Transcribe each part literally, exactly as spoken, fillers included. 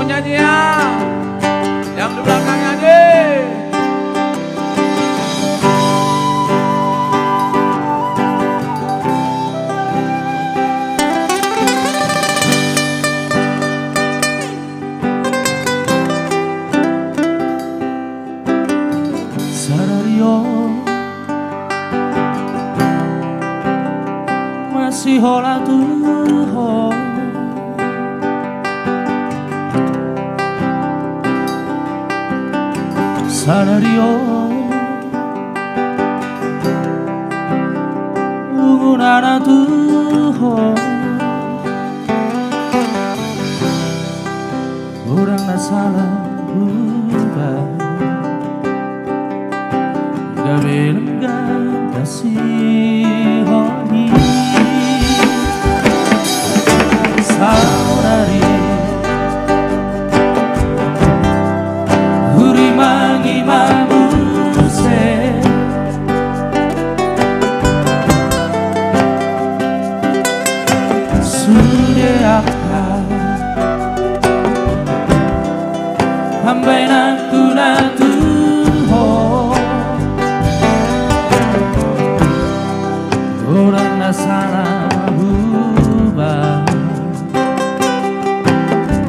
Nyanyian yang di belakangnya, Dek. Sadari on masihola tu ho. Sadari on lungun anak tu ho. Godang na sala hubahen, gabe denggan pasihol i. Saudari, hurimangi ma muse. Sude angka pambaenanku na tu ho. Godang na sala hubahen,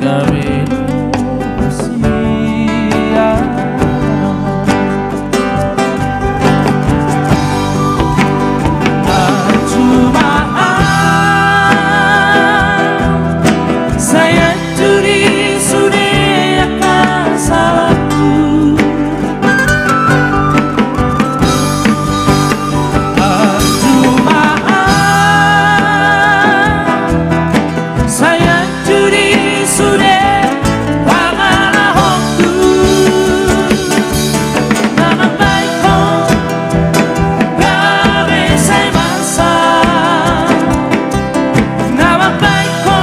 gabe denggan pasihol i. Sai ancuri sude angka salangku. Sai ancuri sude pangalahonku. Na mambahen ho gabe sai masa, na mambahen ho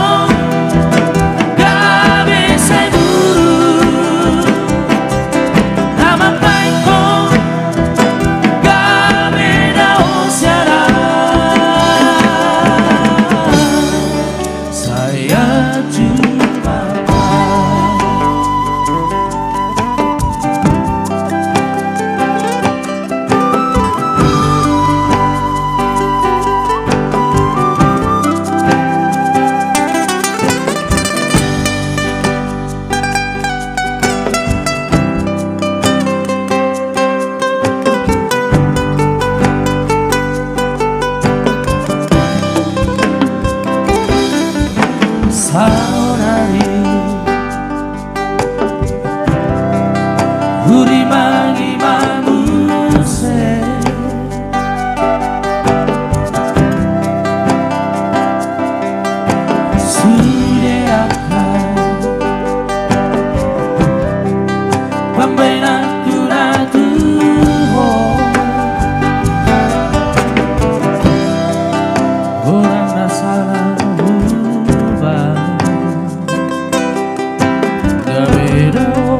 gabe sai buruk, na mambahen ho gabe dao siala. Sai ancuri ma. Saudari, hurimangi ma muse. Sude angka pambaenanku na tu ho. Godang na sala hubahen, gabe dao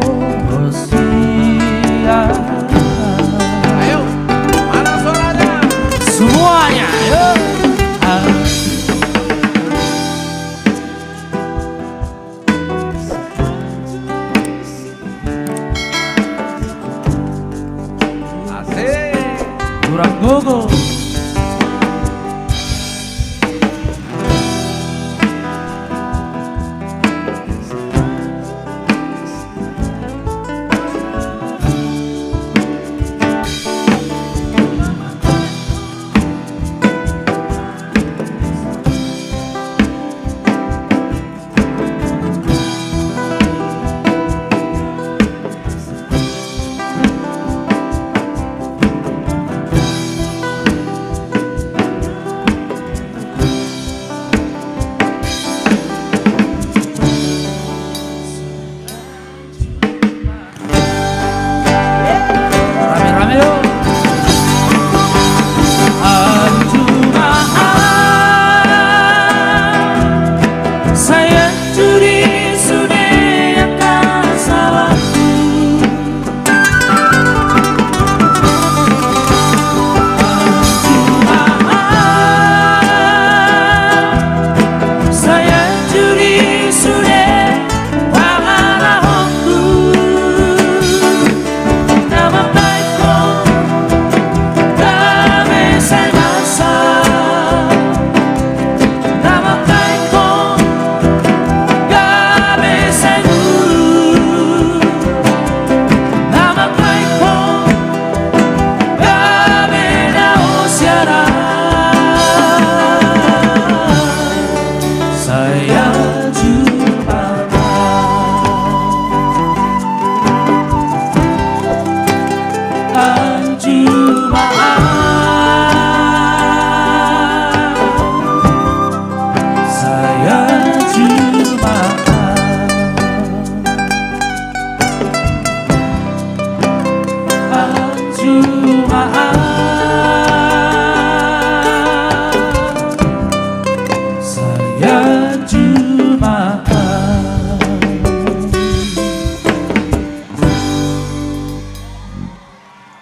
siala. Ayo, mana suaranya? Semuanya, ayo. Ah. Asik. Godang gogo.